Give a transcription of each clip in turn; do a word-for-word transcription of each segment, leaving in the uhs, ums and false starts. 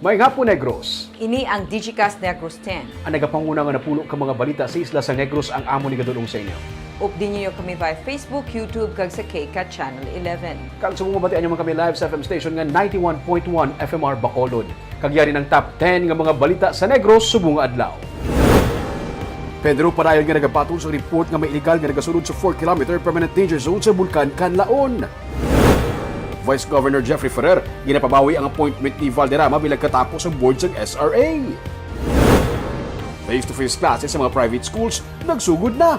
Maayong hapon, Negros. Ini ang Digicast Negros ten. Ang nagapanguna nga napulo ka mga balita sa isla sa Negros ang amon igadul-ong sa inyo. Updi ninyo kami via Facebook, YouTube, kag sa K CAT Channel eleven. Kag subong mabatian nyo man kami live sa F M station nga ninety-one point one F M R Bacolod. Kag yari ang top ten nga mga balita sa Negros subong nga adlaw. Pedro padayon nga nagabaton sa report nga may illegal nga nagasulod sa four kilometer permanent danger zone sa Bulkan Kanlaon. Vice Governor Jeffrey Ferrer ginapabawi ang appointment ni Valderrama bilang katapo sa board sang S R A. Face-to-face classes sa mga private schools nagsugod na.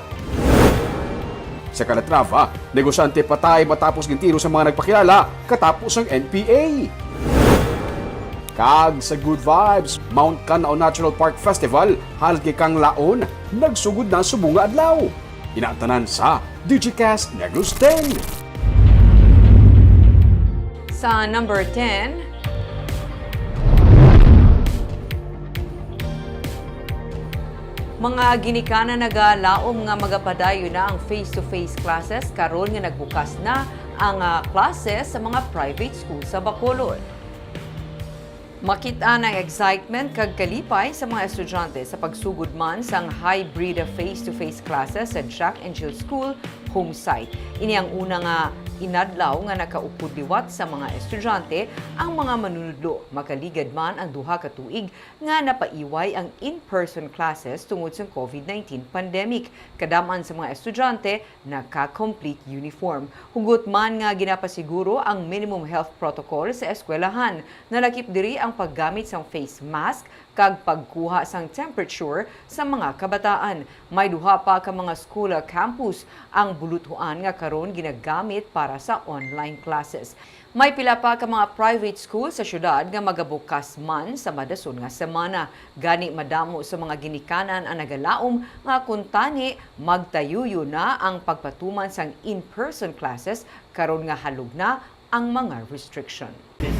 Sa Calatrava, negosyante patay matapos gintiro sa mga nagpakilala katapos ang N P A. Kag sa Good Vibes, Mount Kanao Natural Park Festival, halad kay Kanlaon, nagsugod na subong nga adlaw. Ina tanan sa Digicast Negros ten. Sa number ten, mga ginikanan nagalaom nga magapadayon na ang face-to-face classes karon nga nagbukas na ang, ah, classes sa mga private school sa Bacolod. Makit-an ang excitement kag kalipay sa mga estudyante sa pagsugod man sang hybrid face-to-face classes sa Jack and Jill School home site. Ini ang una nga inadlaw nga nakaukod liwat sa mga estudyante ang mga manunudlo, makaligad man ang duha ka tuig nga napaiway ang in-person classes tungod sa covid nineteen pandemic. Kadam-an sa mga estudyante naka-complete uniform. Hugot man nga ginapasiguro ang minimum health protocol sa eskwelahan. Nalakip diri ang paggamit sang face mask kag pagkuha sang temperature sa mga kabataan. May duha pa ka mga school campus ang buluthoan nga karon ginagamit para sa online classes. May pila pa ka mga private school sa siyudad nga magabukas man sa madason nga semana. Gani, madamo sa mga ginikanan ang nagalaom nga kuntani magtayuyo na ang pagpatuman sang in-person classes karon nga halog na ang mga restriction.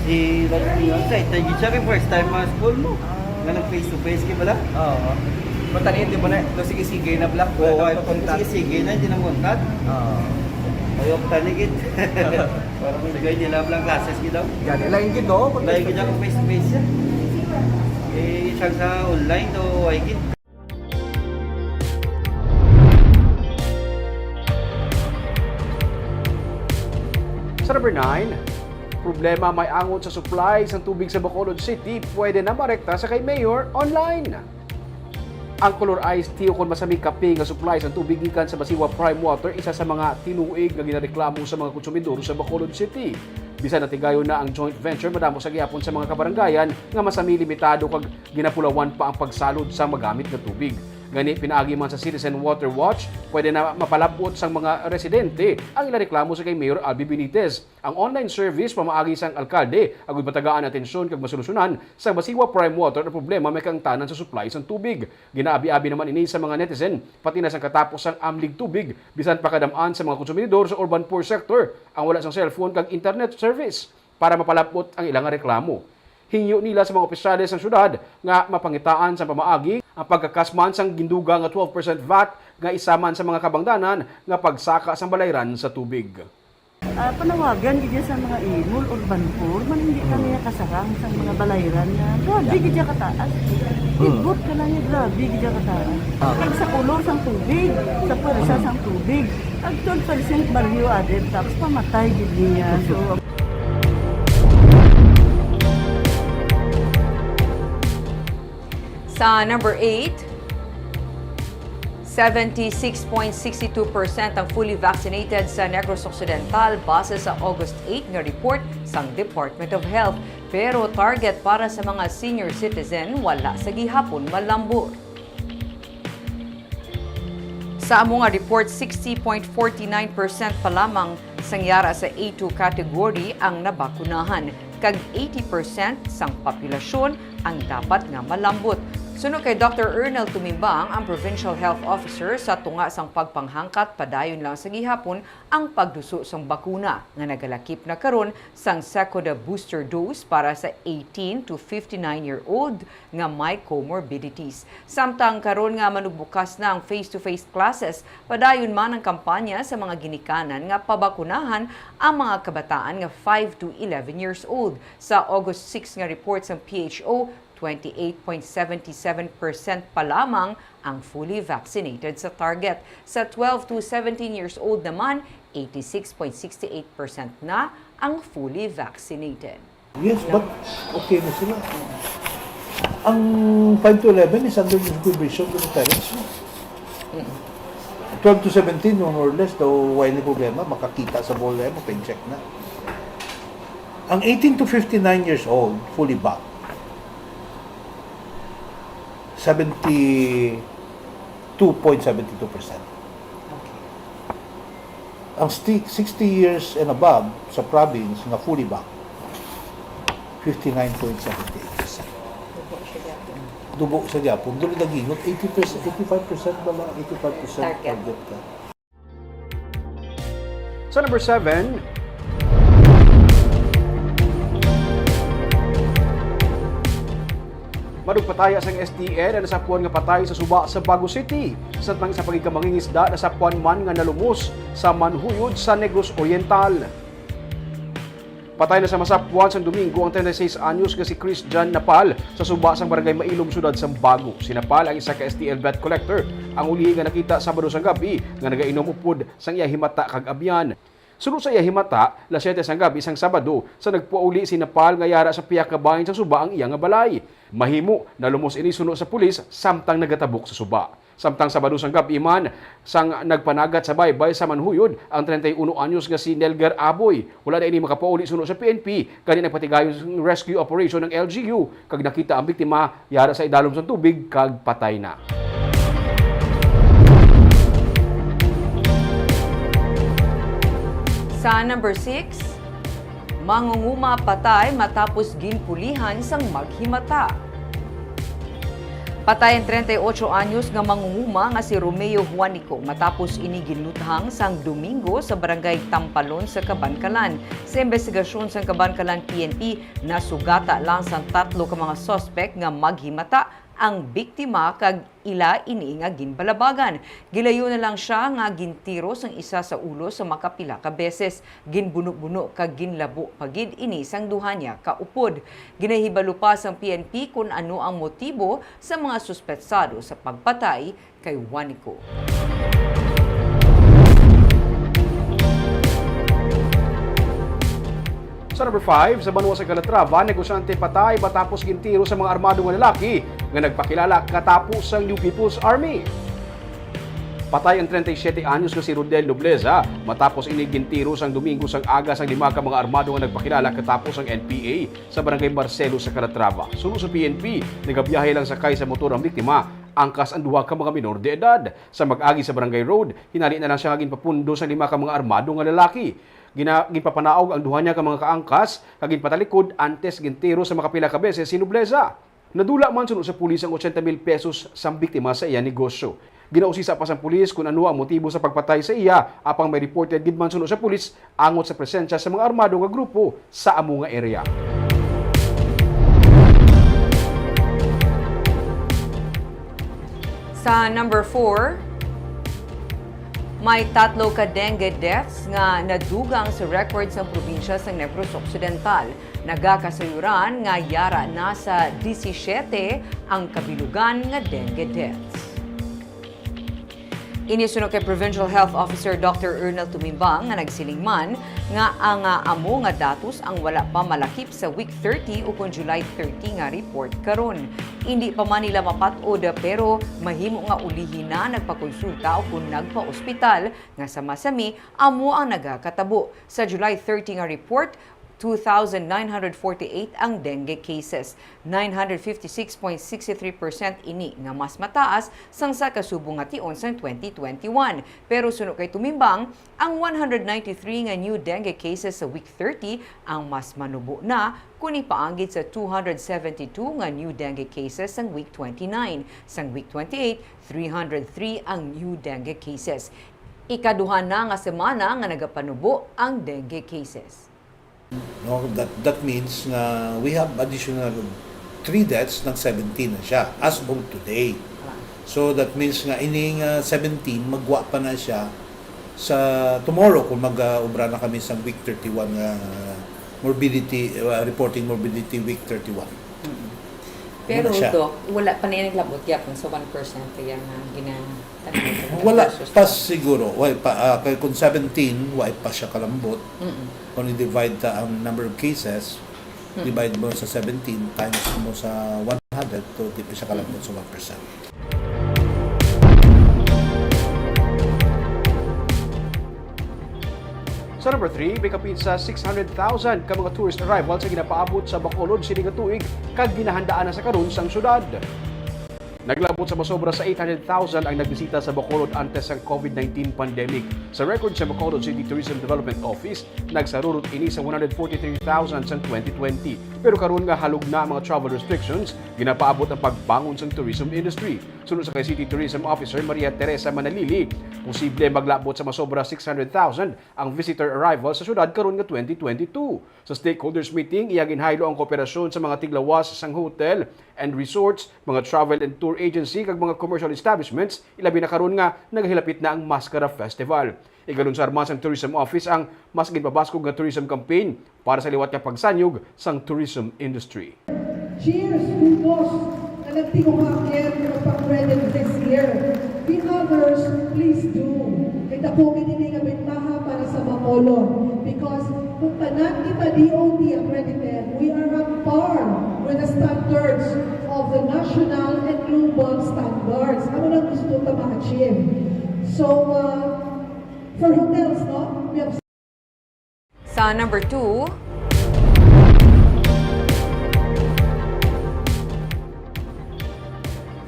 Si Rodrigo, sa ito, yung siya yung first time mga school mo. Nga nag face to face ka bala? Oo. Mataliit, di ba na? No, sige, sige na, Black. Oo, Wala ay, nang kontak. Sige, sige na, hindi na kontak. Oo. Ayaw, tanigit. Parang may gaya nila, Black, classes kita. Yan, lain gid, no? Lain gid ako face to face siya. Eh, isang sa online, no, ay gid. Sa number nine, problema may angot sa supply sang tubig sa Bacolod City, pwede na marekta sa kay Mayor online. Ang Color Ice Tea o kon masamig kape nga supply sang tubig gikan sa Basiwa Prime Water, isa sa mga tinuig nga ginareklamo sa mga konsumidor sa Bacolod City. Bisan natigayon na ang joint venture, madamo sa gihapon sa mga kabarangayan nga masami limitado kag ginapulawan pa ang pagsalod sang magamit nga tubig. Gani, pinaagi man sa Citizen Water Watch, pwede na mapalab-ot sang mga residente ang ila reklamo sa kay Mayor Albi Benitez. Ang online service pamaagi sang alkalde agud matagaan atensyon kag masolusyonan sa Basiwa Prime Water ang problema may kaangtanan sa supply sang tubig. Ginaabi-abi naman ini sa mga netizen, pati na sang katapos sang amlig tubig, bisan pa kadam-an sa mga konsumidor sa urban poor sector ang wala sang cellphone kag internet service para mapalab-ot ang ila nga reklamo. Hingyo nila sa mga opisyales sang syudad nga mapangitaan sang pamaagi ang pagkakasman sang ginduga nga twelve percent vat nga isa man sa mga kabangdanan nga pagsaka sang balayran sa tubig. Ah, panawagan gid sa mga imol, urban poor, man hindi kami nakasarang sa mga balayran nga grabe gid siya kataas. Ibot ka lang niya, grabe gid siya kataas. Ah. Kag sa kulor sang tubig, sa pwersa sang tubig, ang twelve percent value added, tapos pamatay gid niya. So, Sa number eight, seventy-six point six two percent ang fully vaccinated sa Negros Occidental base sa August eight nga report sang Department of Health. Pero target para sa mga senior citizen wala sa gihapon malambot. Sa amo nga report, sixty point forty nine percent pa lamang sang yara sa A two category ang nabakunahan, kag eighty percent sang populasyon ang dapat nga malambot. Suno kay Doctor Ernel Tumimbang, ang Provincial Health Officer, sa tunga sang pagpanghangkat padayon lang sa gihapon ang pagduso sang bakuna nga nagalakip na karon sang second booster dose para sa eighteen to fifty-nine year old nga may comorbidities. Samtang karon nga manugbukas na ang face-to-face classes, padayon man ang kampanya sa mga ginikanan nga pabakunahan ang mga kabataan nga five to eleven years old. Sa August six nga report sang P H O, twenty-eight point seven seven percent pa lamang ang fully vaccinated sa target. Sa twelve to seventeen years old naman, eighty-six point six eight percent na ang fully vaccinated. Yes, but okay na sila. Ang five to eleven is under the supervision of the parents, no? Twelve to seventeen, no, more or less, daw, wala ni problema, makakita sa bola, mapa-inject na. Ang eighteen to fifty-nine years old, fully back, seventy-two point seven two percent. Ang sti-, sixty years and above sa province nga fully back, fifty-nine point seven eight percent. Dubo sa gyapon. Dulo na gingot, eighty percent, eighty-five percent bala, eighty-five percent target ka. Sa number seven, manugpataya sang S T N ang nasapuan nga patay sa suba sa Bago City. Samtang isa pa gid ka mangingisda nasapuan man nga nalumos sa manhuyod sa Negros Oriental. Patay na sa masapuan sang Domingo ang treinta y seis anyos nga si Christian Napal sa suba sang Barangay Mailom, siyudad sang Bago. Si Napal ang isa ka S T L vet collector, ang ulihi nga nakita Sabado sang gab-i nga nagainom upod sang iya himata kag abyan. Suno sa iya himata, las siyete sang gab-i sang Sabado, sa nagpauli si Napal nga yara sa pihak nga bahin sang suba ang iya nga balay. Mahimo, nalumos ini suno sa pulis samtang nagatabok sa suba. Samtang Sabado sang gab-i man, sang nagpanagat sa baybay sa manhuyod ang treinta y uno anyos nga si Nelger Aboy. Wala na ini makapauli suno sa P N P, gani nagpatigayon sang rescue operation ang L G U, kag nakita ang biktima yara sa idalom sang tubig kag patay na. Sa number six, mangunguma patay matapos ginpulihan sang maghimata. Patay ang treinta y ocho anyos nga mangunguma nga si Romeo Juanico matapos ini ginluthang sang Domingo sa Barangay Tampalon sa Kabankalan. Sa imbestigasyon sang Kabankalan P N P, nasugata lang sang tatlo ka mga suspek nga maghimata ang biktima kag ila ini nga ginbalabagan. Gilayo na lang sia nga gintiro sang isa sa ulo sa makapila ka beses. Ginbuno-buno kag ginlabo pa gid ini sang duha niya ka upod. Ginahibalo pa sang P N P kon ano ang motibo sa mga suspetsado sa pagpatay kay Juanico. Sa number five, sa banwa sa Calatrava, negosyante patay matapos gintiro sa mga armado nga lalaki nga nagpakilala katapo sang New People's Army. Patay ang treinta y siete anyos nga si Rodel Nobleza matapos ini gintiro sang Domingo sang aga sang lima ka mga armado nga nagpakilala katapo sang N P A sa Barangay Marcelo sa Calatrava. Suno sa P N P, nagabiyahe lang sakay sa motor ang biktima, angkas ang duha ka mga minor de edad. Sa mag-agi sa Barangay Road, hinali na lang sia nga ginpapundo sang lima ka mga armado nga lalaki. Gina-, ginpapanaog ang duha niya ka mga kaangkas, kag ginpatalikod antes gintiro sa makapila ka beses si Nobleza. Nadula man suno sa pulis ang ochenta mil pesos sang biktima sa iya negosyo. Ginausisa pa sang pulis kon ano ang motibo sa pagpatay sa iya, apang may reported gid man suno sa pulis angot sa presensya sa mga armado nga grupo sa amo nga area. Sa number four, may tatlo ka dengue deaths nga nadugang sa record sang probinsya sang Negros Occidental. Nagakasayuran nga yara na sa disisiete ang kabilugan nga dengue deaths. Ini suno kay Provincial Health Officer Doctor Ernel Tumimbang nga nagsiling man nga ang, ah, amo nga datos ang wala pa malakip sa week thirty ukon July thirty nga report karon. Indi pa man nila mapat-od, pero mahimo nga ulihi na nagpakonsulta ukon nagpa-ospital nga sama-sami amo ang nagakatabo. Sa July thirty nga report, two thousand nine hundred forty-eight ang dengue cases. Nine hundred fifty-six point six three percent ini nga mas mataas sang sa kasubo nga tion sang twenty twenty-one. Pero suno kay Tumimbang, ang one hundred ninety-three nga new dengue cases sa week thirty ang mas manubo na kon ipaanggid sa two hundred seventy-two nga new dengue cases sang week twenty-nine. Sang week twenty-eight, three hundred three ang new dengue cases. Ikaduha na nga semana nga nagapanubo ang dengue cases. No, that that means nga we have additional three deaths, nag seventeen na siya as of today. So that means nga ining ah, seventeen magwa pa na siya sa tomorrow kung mag-obra na kami sa week thirty-one nga morbidity, ah, reporting morbidity week thirty-one. Pero, Wala siya. Doc, wala pa na yung naglabot gyapon sa one percent kaya nga gina... Wala pa siguro. Wala pa, ah, kay kung seventeen, wala pa siya kalambot. Mm-mm. Kung i-divide ta ang number of cases, divide mo sa seventeen times mo sa one hundred, to di pa siya kalambot sa one percent. Sa number three, may kapin sa six hundred thousand ka mga tourist arrivals ang ginapaabot sa Bacolod sini nga tuig kag ginahandaan na sa karon sang syudad. Naglabot sa masobra sa eight hundred thousand ang nagbisita sa Bacolod antes sang COVID nineteen pandemic. Sa record sa Bacolod City Tourism Development Office, nagsarurot ini sa one hundred forty-three thousand sang twenty twenty. Pero karon nga halog na ang mga travel restrictions, ginapaabot ang pagbangon sang tourism industry. Suno sa kay City Tourism Officer Maria Teresa Manalili, posible maglabot sa masobra six hundred thousand ang visitor arrival sa syudad karon nga twenty twenty-two. Sa stakeholders meeting, iya ginhaylo ang kooperasyon sa mga tiglawas sang hotel and resorts, mga travel and tour agency, kag mga commercial establishments, ilabi na karon nga nagahilapit na ang Mascara Festival. Igalunsar man sang Tourism Office ang mas ginpabaskog nga tourism campaign para sa liwat nga pagsanyog sang tourism industry. Cheers! Kudos nga nagtinguha again nga pag-credit this year. The others, please do. Kay dako gid ini nga bentaha para sa Bacolod. Because kung tanan kita D O T accredited, we are at par with the standards of the national and global standards. Amo na gusto ta ma-achieve. So, uh, for hotels, no? We have Sa number two,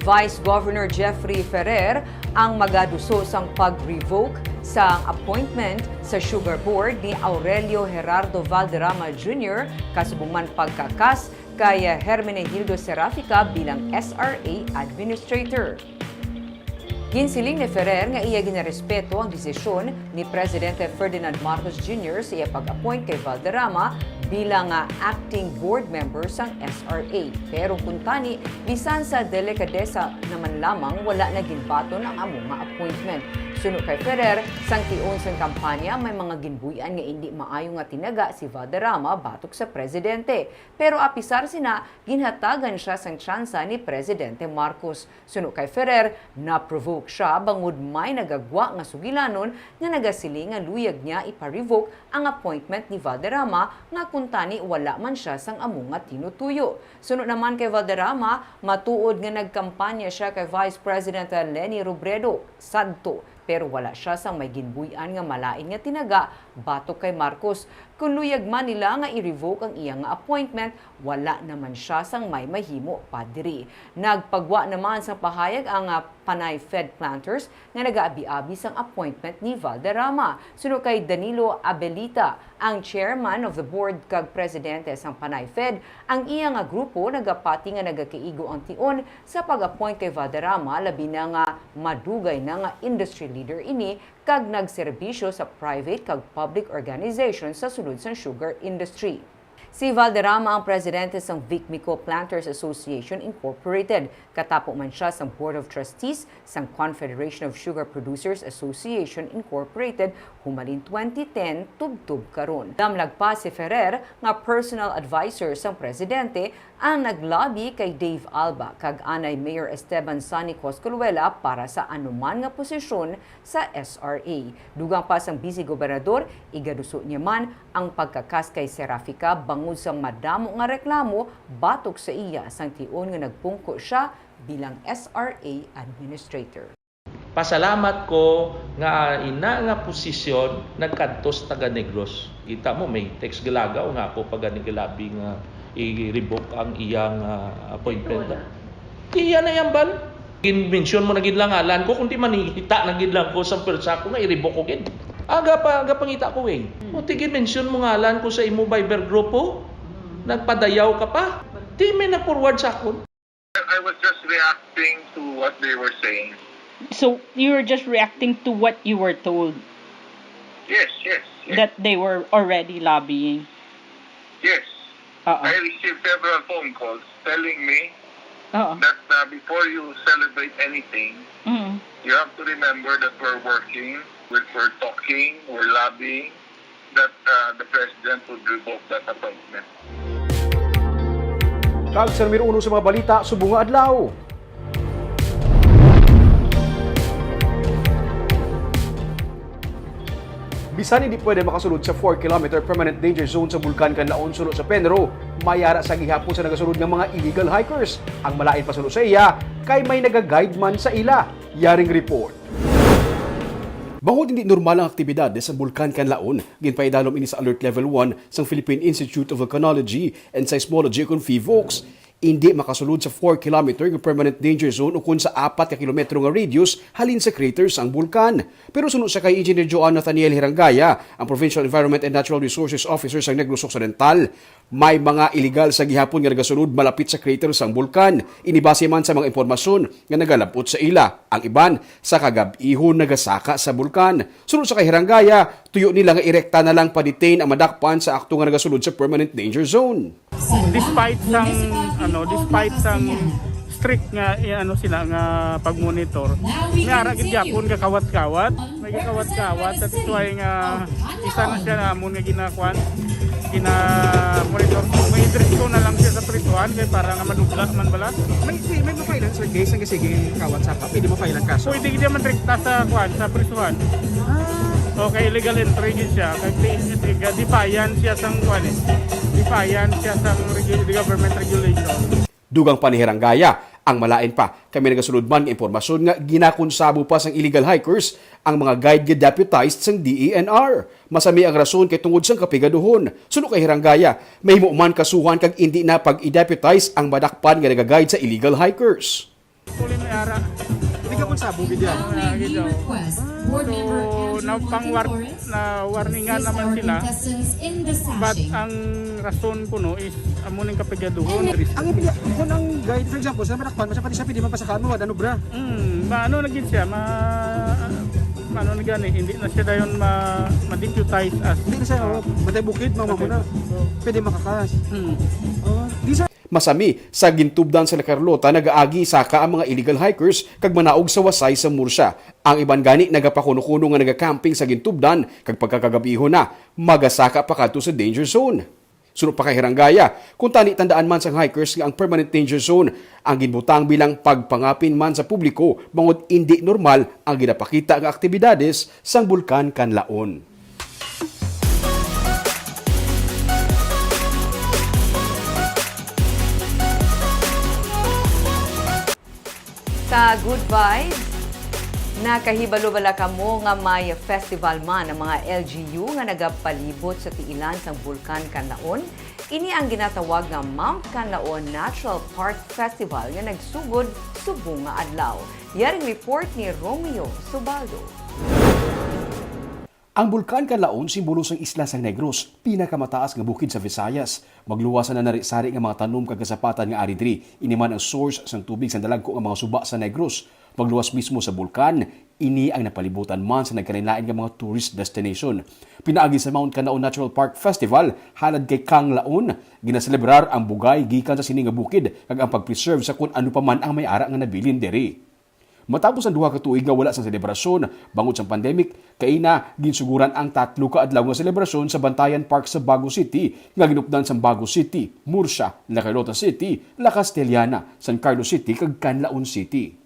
Vice Governor Jeffrey Ferrer ang magaduso sang pag-revoke sa appointment sa Sugar Board ni Aurelio Gerardo Valderrama Junior, kasubong man pagkakas kay Hermenegildo Serafica bilang S R A Administrator. Ginsiling ni Ferrer nga iya ginarespeto ang desisyon ni Presidente Ferdinand Marcos Junior sa iya pag-appoint kay Valderrama bilang nga acting board member sang S R A. Pero kuntani, bisan sa delikadesa naman lamang, wala na ginbaton ang amo nga appointment. Suno kay Ferrer, sang tion sang kampanya, may mga ginbuy-an nga indi maayo nga tinaga si Valderrama batok sa presidente. Pero apisar sina, ginhatagan siya sang tsansa ni Presidente Marcos. Suno kay Ferrer, na-provoke siya bangod may nagagwa nga sugilanon nga nagasiling nga luyag niya ipa-revoke ang appointment ni Valderrama nga kuntani wala man siya sang amo nga tinutuyo. Suno naman kay Valderrama, matuod nga nagkampanya siya kay Vice President Leni Robredo sadto, pero wala siya sang may ginbuy-an nga malain nga tinaga batok kay Marcos. Kon luyag man nila nga i-revoke ang iya nga appointment, wala naman siya sang may mahimo pa diri. Nagpagwa naman sang pahayag ang, ah, Panay Fed planters nga nagaabi-abi sang appointment ni Valderrama. Suno kay Danilo Abelita, ang chairman of the board kag presidente sang Panay Fed, ang iya nga grupo nagapati nga nagakaigo ang tion sa pag-appoint kay Valderrama, labi na nga madugay na nga industry leader ini kag nagserbisyo sa private kag public organization sa sulod sang sugar industry. Si Valderrama ang presidente sang Vicmico Planters Association Incorporated. Katapo man siya sang Board of Trustees sang Confederation of Sugar Producers Association Incorporated humalin twenty ten tubtob karon. Damlag pa si Ferrer nga personal adviser sang presidente ang naglabi kay Dave Alba kag anay Mayor Esteban Sonny Cosculuela para sa anuman nga posisyon sa S R A. Dugang pa sang bise gobernador, igaduso niya man ang pagkakas kay Serafica bangod sang madamo nga reklamo batok sa iya sang tion nga nagpungko siya bilang S R A administrator. Pasalamat ko nga ina nga posisyon nagkadto sa taga Negros. Kita mo, may text Galaga o nga ako pa gani galabi nga i-revoke ang iyang, ah, appointment. Di iya na iyang ban. Gin-mention mo na gid lang ngalan ko, kundi manita na gid lang ko sa pwersa ko nga i-revoke ko gid. Aga pa, aga pangita ko, eh. O, ti gin-mention mo ngalan ko sa imo Viber group, oh. Nagpadayaw ka pa. Di may nag-forward sa akon. I was just reacting to what they were saying. So you were just reacting to what you were told Yes, yes, yes. that they were already lobbying. Yes. Uh-uh. I received several phone calls telling me Uh-uh. that uh, before you celebrate anything, Mm. you have to remember that we're working, we're, we're talking, we're lobbying, that uh, the president would revoke that appointment. Kag sa numero uno sa mga balita subong nga adlaw. Bisan hindi pwede makasulod sa four kilometer permanent danger zone sa Bulkan Kanlaon suno sa PENRO, may ara sa gihapon sa nagasulod nga mga illegal hikers. Ang malain pa suno sa iya kay may nagaguide man sa ila. Yaring report. Bangod hindi normal ang aktibidad sa Bulkan Kanlaon, ginpaidalom ini sa Alert Level one sang Philippine Institute of Volcanology and Seismology ukon PHIVOLCS. Indi makasulod sa four kilometer nga permanent danger zone ukon sa apat ka kilometro nga radius halin sa crater sang bulkan. Pero suno sa kay Engineer Joan Nathaniel Hirangaya, ang Provincial Environment and Natural Resources Officer sang Negros Occidental, may mga iligal sa gihapon nga nagasulod malapit sa crater sang bulkan. Ini base man sa mga impormasyon nga nagalab-ot sa ila. Ang iban, sa kagab-ihon nagasaka sa bulkan. Suno sa kay Hirangaya, tuyo nila nga irekta na lang pa-detain ang madakpan sa akto nga nagasulod sa permanent danger zone. Despite sang, ano, despite sang strict nga, eh, ano sila nga pag-monitor, may ara gid gyapon gakawat-kawat, may gakawat-kawat. That is why nga isa na siya namon nga ginakuan, gina-monitor. May diretso na lang siya sa prisuhan kay para nga madubla man bala. May, may, may mafailan, sir, case ang sige kawat sa pa. Pwede mafailan kaso. Pwede gid man direkta sa kuan, sa prisuhan. Okay, illegal entry gid siya. Kay defiant siya sang kuan eh. Defiant siya sang regu- the government regulation. Dugang pa ni Hirangaya, ang malain pa kay may nagasulod man nga impormasyon nga ginakonsabo pa sang illegal hikers ang mga guide nga deputized sang D E N R. Masami ang rason kay tungod sang kapigaduhon. Suno kay Hirangaya, mahimo man kasuhan kag indi na pag-i-deputize ang madakpan nga nagaguide sa illegal hikers. Actually, may ara. Hindi ka konsabo, gid yan. Ah, gid, oh. So, na pang war- na warningan naman sila. But ang rason kuno is amo ning kapigaduhon. Ang ibig, kung ang guide, for example, sa madakpan, sa pati siya pwede magpasakaan mo, wala nobra. Hmm, ma ano na gid siya, ma ano na gani, hindi na siya dayon ma ma-deputize as Hindi na siya, oh, matay bukid, mama mo na. Pwede makakas. Hmm. Oh, di sa Masami, sa Gintubdan sa La Carlota nagaagi saka ang mga illegal hikers kag manaog sa Wasay sa Murcia. Ang iban gani nagapakuno-kuno nga nagacamping sa Gintubdan kag pagkakagab-ihon na, magasaka pa kadto sa danger zone. Suno pa kay Hirangaya, kung tani tandaan man sang hikers nga ang permanent danger zone ang ginbutang bilang pagpangapin man sa publiko bangod indi normal ang ginapakita nga aktibidades sang Bulkan Kanlaon. Sa Good Vibes, nakahibalo bala kamo nga may festival man ang mga L G U nga nagapalibot sa tiilan sang Bulkan Kanlaon? Ini ang ginatawag nga Mount Kanlaon Natural Park Festival nga nagsugod subong nga adlaw. Yaring report ni Romeo Subaldo. Ang Bulkan Kanlaon simbolo sang isla sang Negros, pinakamataas nga bukid sa Visayas. Magluwas sa nanari-sari nga mga tanom kag kasapatan nga ari diri. Ini man ang source sang tubig sang dalagko nga mga suba sa Negros. Magluwas mismo sa bulkan, ini ang napalibutan man sa nagkalain-lain nga mga tourist destination. Pinaagi sa Mount Kanlaon Natural Park Festival, halad kay Kanglaon, ginaselebrar ang bugay gikan sa sini nga bukid kag ang pag-preserve sa kun ano pa man ang may ara nga nabilin diri. Matapos ang duha ka tuig nga wala sang selebrasyon bangod sang pandemic, kaina ginsuguran ang tatlo ka adlaw nga selebrasyon sa Bantayan Park sa Bago City nga ginupdan sang Bago City, Murcia, La Carlota City, La Castellana, San Carlos City, kag Canlaon City.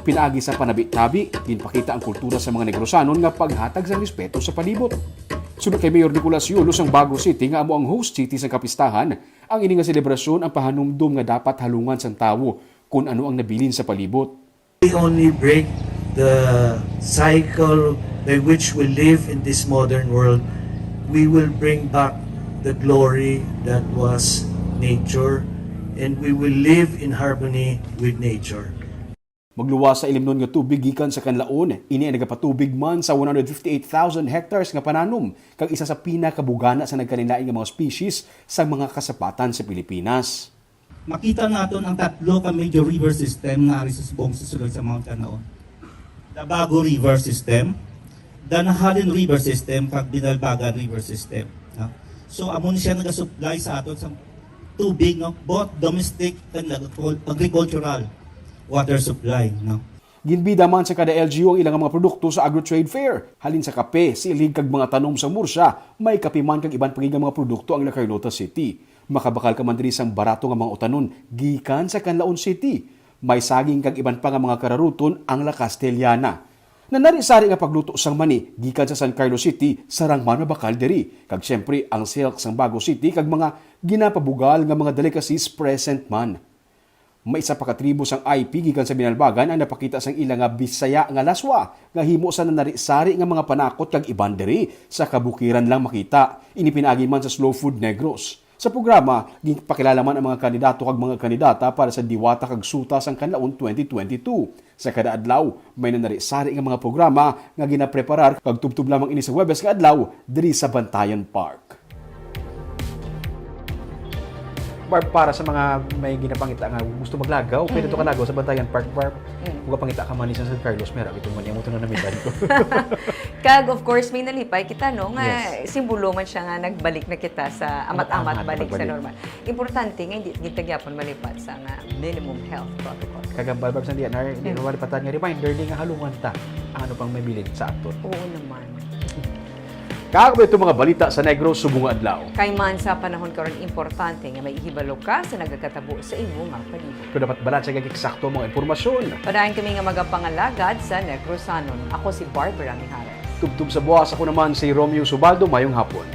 Pinaagi sa panabi-tabi, ginpakita ang kultura sa mga Negrosanon nga paghatag sang respeto sa palibot. Suno kay Mayor Nicolas Yolo sang Bago City nga amo ang host city sang kapistahan, ang ini nga selebrasyon ang pahanumdom nga dapat halungan sang tawo kon ano ang nabilin sa palibot. We only break the cycle by which we live in this modern world. We will bring back the glory that was nature, and we will live in harmony with nature. Magluwas sa ilimnon nga tubig gikan sa kanlaon, ini ang nagapatubig man sa one hundred fifty-eight thousand hectares nga pananom, kag isa sa pinakabugana sa nagkalainlain nga mga species sa mga kasapatan sa Pilipinas. Makita naton ang tatlo ka major river system nga ari sa subong sa sulod sa Mount Kanaon. Dabago River System, Danahalen River System, kag Binalbagan River System. No? So, amo ni siya nagasupply sa aton sa tubig, no? Both domestic and agricultural water supply. No? Ginbida man sa kada L G U ang ilang mga produkto sa Agro Trade Fair, halin sa kape, silig kag mga tanom sa Murcia, may kape man kag iban pa gid nga mga produkto ang La Carlota City. Makabakal ka man diri sang barato nga mga utanon gikan sa Canlaon City. May saging kag iban pa nga mga kararuton ang La Castellana. Nanari-sari nga pagluto sang mani gikan sa San Carlos City, sarang man mabakal diri. Kag siyempre, ang silk sang Bago City kag mga ginapabugal nga mga delicacies present man. May isa pa ka tribo sang I P gikan sa Binalbagan ang napakita sang ila nga Bisaya nga laswa nga himo sa nanari-sari nga mga panakot kag iban diri sa kabukiran lang makita. Ini pinaagi man sa Slow Food Negros. Sa programa, ginpakilala man ang mga kandidato kag mga kandidata para sa Diwata kag Suta sang Kanlaon twenty twenty-two. Sa kada adlaw, may nanari-sari nga mga programa nga ginapreparar kag tubtob lamang ini sa Huwebes nga adlaw diri sa Bantayan Park. Barb, para sa mga may ginapangita nga gusto maglagaw, pwede to Mm. kalagaw sa Bantayan Park, Barb. Mm. Kung pangita ka man sa San Carlos, meron ito man yung ito na namitan ko. Kag of course, may nalipay kita, no, nga Yes. simbolo man siya nga nagbalik na kita sa amat-amat, Amat-amat, balik sa pagbalik. Normal. Importante nga hindi kita gyapon malipat sa nga minimum health protocol. Kag ang Barb, Barb, sa diyan, na Mm. malipatan nga reminder, di nga halungan ta ang ano pang may bilin sa aton. Oo naman. Kag ito mga balita sa Negros subong nga adlaw. Kay man sa panahon karon, importante nga may ihibalo ka sa nagakatabo sa imo nga palibot. Kung dapat balanse kag eksakto ang mga impormasyon. Padayon kami nga magapangalagad sa Negrosanon. Ako si Barbara Mijares. Tubtob sa buwas, ako naman si Romeo Subaldo. Mayong hapon.